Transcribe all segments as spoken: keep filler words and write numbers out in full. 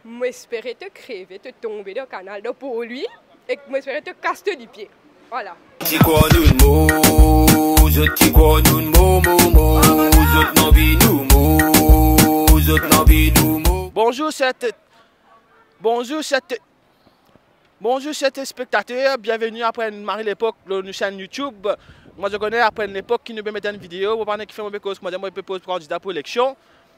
Mo espere to kreve, to tonbe dan kanal, dan po lwi, ek mo espere to kas to lipie. Vwala. Ti krwar nou mor, zot ti krwar nou mor, mor, mor, zot anvi nou mor, zot anvi nou mor. Bonzour, set, bonzour, set, bonzour, set spektater, bienveni apre enn mari lepok lor nou senn YouTube. Mwa, zot kone, apre enn lepok ki nou pe met enn video, mo pa kone kifer mo pe koz, kouma dir, mo pe poz kandida pou eleksion.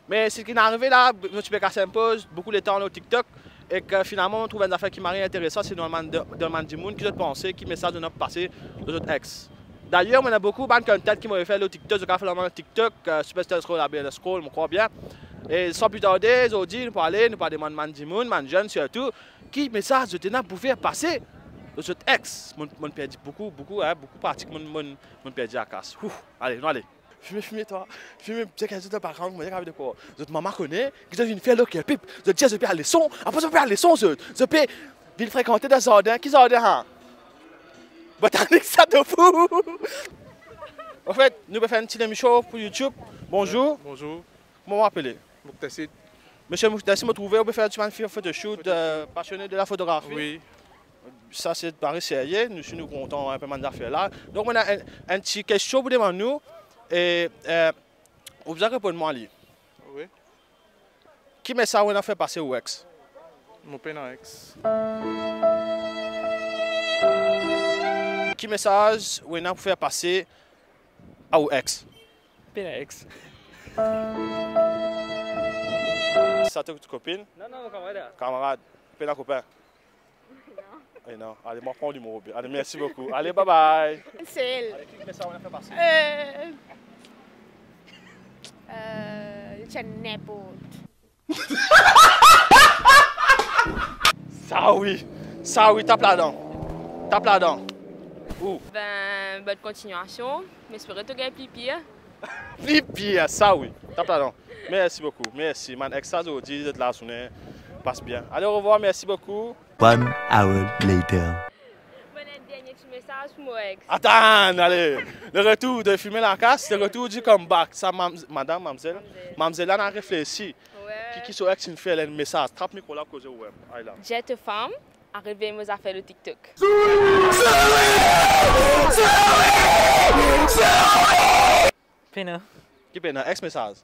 Me seki inn arive la, mo ti pe kas enn poz, boukou letan lor TikTok, ek, eh, finalman, mo trouv enn zafer ki mari interesan, se demann bann, demann bann dimoun ki zot panse, ki mesaz zot ena pou pase lor zot ex. Dayer, mo ena boukou bann content ki mo pe fer lor TikTok, zot kapav fer lor mo TikTok, eh, Superstar Scroll, A B L Scroll, mo krwar bien. E san pli tarde, zordi, nou pou ale, nou pou al demann bann dimoun, bann zenn sirtou, ki mesaz zot ena pou fer pase lor zot ex. Mo, mo perdi boukou, boukou, eh, boukou parti ki mo, mo, mo perdi akas. Ouf, ale, nou ale. Fime, fime twa. Fime, check zot background, kouma dir, zot mama kone ki zot vinn fer lor K-pop. Zot dir zot pe al leson, apre zot pe al leson, zot, zot pe vinn frekante dan zardin. Ki zardin, ha? Botanik, sa de fou. Anfet, nou pe fer enn ti lemision pou YouTube. Bonzour. Bonzour. Kouma ou apele? Mouktasid. Misie Mouktasid, mo trouve ou pe fer ti bann photoshoot, eh, pasione de la fotografi. Wi. Sa se pare serye, nou, si nou kontan enpe bann zafer la. Donk, mo ena enn, enn ti kestion pou demann ou, e, eh, ou bizin reponn mwa li. Wi. Ki mesaz ou ena fer pase ou ex? Mo pena ex. Ki mesaz ou ena pou fer pase a ou ex? Pena ex. Sa to kopinn? Non, non, kamarad. Kamarad. Pena kopinn? Eh non, ale, mo pran nimero bien. Ale, mersi boukou. Ale, bye bye. Sel. Ale, ki mesaz ou ena fer pase? Euh, euh, li ti enn ninport. Sa wi, sa wi, tap ladan. Tap ladan. Ou? Ben, bonne continuation. Mo espere to gagn pli pir. Pli pir, sa wi. Tap ladan. Mersi boukou. Mersi, man. Ek sa zordi, zot lazourne pas bien. Ale, orevwar, mersi boukou. One hour later. Mo ena enn dernie ti mesaz pou mo ex. Atann, ale. Le retour de Filme Lakas, le retour du comeback. Sa, mam-, madam, mamzel. Mamzel. Mamzel la, ena reflesi. Wi. Ki, ki so ex inn fer la, enn mesaz. Trap mikro la, koze ou, wi. Ay la. Dir to fam, aret vey mo zafer lor TikTok. Pena. Ki pena? Ex mesaz.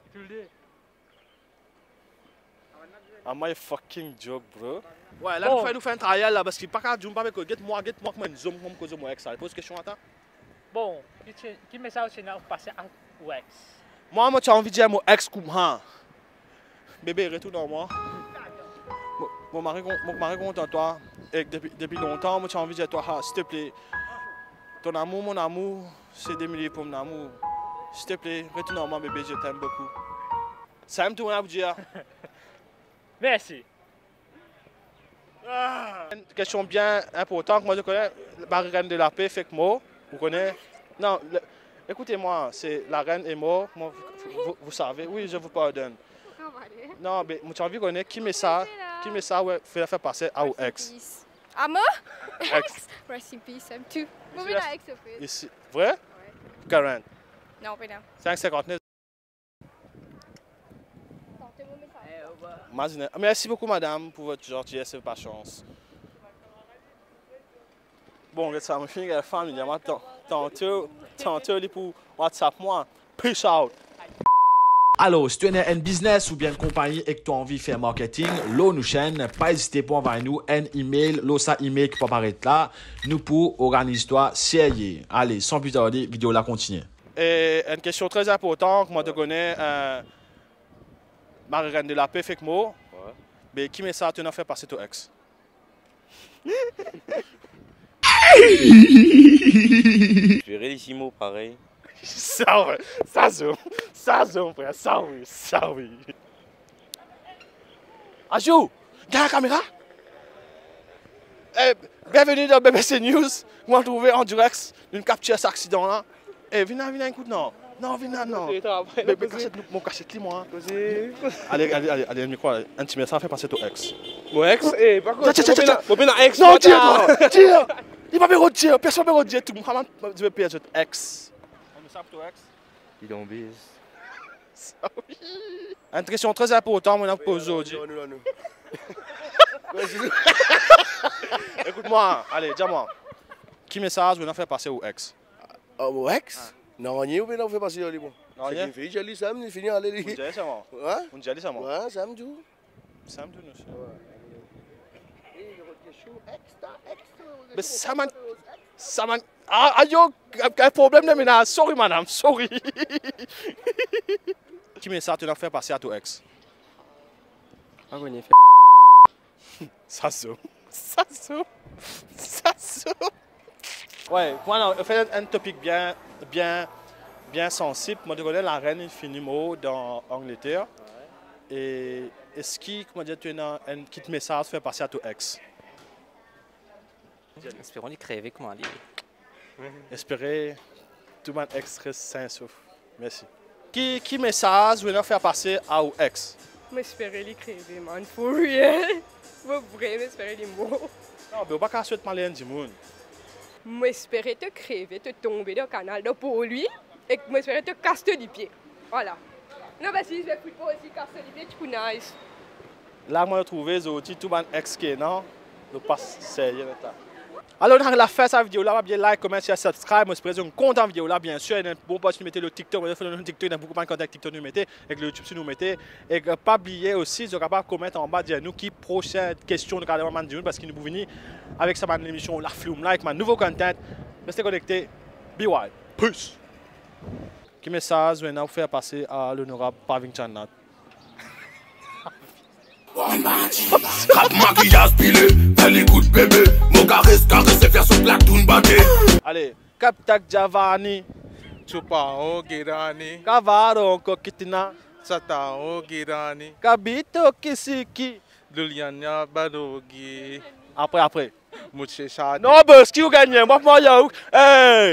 Am I a fucking joke, bro? Wi, la nou fer, nou fer enn trial la, paski pa kapav dir, pa pe koz. Get mwa, get mwa kouma enn zom, kouma koz mo ex la. Poz kestion atann. Bon, ki ti, ki mesaz ti ena pou pase a ou ex? Mwa, mo ti anvi dir mo ex kouma: Bebe, retourn ar mwa. Mo, mo mari kon-, mo mari kontan twa. E depi, depi lontan, mo ti anvi dir twa, ha, s'il te plaît. Ton amour, mon amour, c'est deux mille pour mon amour. S'il te plaît, retourn ar mwa, bebe, je t'aime beaucoup. Sa mem tou mo ena pou dir. Mersi. Ah. Enn kestion bien inportan, kouma zot kone, Marie-Reine de la Paix fek mor, ou kone. Non, le, écoutez-moi, c'est la reine est mort, moi, vous, vous, vous savez, oui, je vous pardonne. Non, be, mo ti anvi kone ki mesaz, ki mesaz ou fer, fer pase a ou ex. Rest in peace. A mo? Ex. Ex. Rest in peace, him too. Mo pena ex, anfet. Isi, vre? Wi. Karen. Non, pena. Cinq cinquante-neuf. Mazine. Merci beaucoup, madame, pour votre gentillesse et patience. Bon, get sa, mo fini gagn fami, mo, tan-, tanto, tanto li pou WhatsApp mwa. Peace out. Alor, si to ena enn biznes oubien enn konpagni ek to anvi fer marketing lor nou chaîne, pa ezite pou anvway nou enn email lor sa email ki pou aparet la, nou pou organiz twa serye. Ale, san pli tarde, video la kontigne. E enn kestion tre inportan, kouma to kone, eh, Marie-Reine de la Paix fek mor. Wi. Be, ki mesaz to ena fer pase to ex? Espere li ti mor parey. Sa wi, sa zom, sa zom, frer, sa wi, sa wi. Azour, gagn kamera. Eh, bienvenue dans B B C News. Ou trouve an direk, nou kaptir sa aksidan la. Eh, vinn la, vinn la, ekout, non. Non, vinn la, non. Be, be, kasiet, nou, mo kasiet li, mwa. Ale, ale, ale, ale, mikro, ale. Enn ti mesaz fer pase to ex. Mo ex? Eh, pa kwa. Tia, tia, tia, tia. Mo pena, mo pena ex, non, tir, tir. Li pa pe rod tir, personn pa pe rod tir, tou, mo pa, mo, mo pe perdi ex. Enn mesaz pou to ex? Li tonbe. Sa wi. Enn kestion tre inportan, mo ena pou poz ozordi. Non, non, non, non. Ekout mwa, ale, dir mwa. Ki mesaz ou ena fer pase ou ex? Ah, mon ex? Ah. Nanye, ou pena fer pase li, bon. Nanye? Sa finn fini, li sa, li fini, ale, li. Ou dir sa, mwa? Hein? Ou dir sa, mwa? Ouais, sa, mi dir. Sa, mi dir, non, sa. Ouais. Me sa, man, sa, man, ah, ayo, gagn problem dan menaz. Sorry, madam, sorry. Ki mesaz ou ena fer pase a to ex? Ah, ou ena fer Sa so. Sa so. Sa so. Wi, kouma nou fer enn topik bien, bien, bien sansib. Mo to kone larenn inn fini mor dan Angleter. E eski, kouma dir, to ena enn kit mesaz fer pase a to ex? Esperon li kreve kouma li. Espere tou bann ex res sin souf. Mersi. Ki, ki mesaz ou ena fer pase a ou ex? Mo espere li kreve, man, for real. Mo vremem espere li mor. Non, be ou pa kapav swet maler enn dimoun. Mo espere to kreve, to tonbe dan kanal, dan Porlwi, ek mo espere to kas to lipie. Vwala. Non, be si li zwe foutbol, si li kas to lipie, ti pou nice. La, mo trouve zot tou bann ex ki ena, nou pa serye leta. Alor, nou ariv lafin sa video la, pa bliye like, comment, share, subscribe. Mo espere zot kontan video la, biensir. Ena bon post nou mete lor TikTok, mo finn lor TikTok, ena boukou bann kontan TikTok nou mete, ek lor YouTube si nou mete. Ek, euh, pa bliye osi, zot kapav comment anba, dir nou ki prosin kestion nou kapav demann dimoun, parski nou pou vini avek sa bann lemision Laflim la, ek bann nouvo content. Reste konekte. Be wild. Peace. Ki mesaz ou ena pou fer pase a lonorab Pavin Channat? Kap makiyaz pile, fer li kout bebe, mo kares, karese, fer so platoun bate. Ale, kap tak Javani. Chupao Girani. Kavaro Kokitina. Satao Girani. Kabito Kisiki. Luliania Badogi. Apre, apre. Muche Shadi. Non, bos, ki ou gagne? Mwa, mwa, yo. Hey!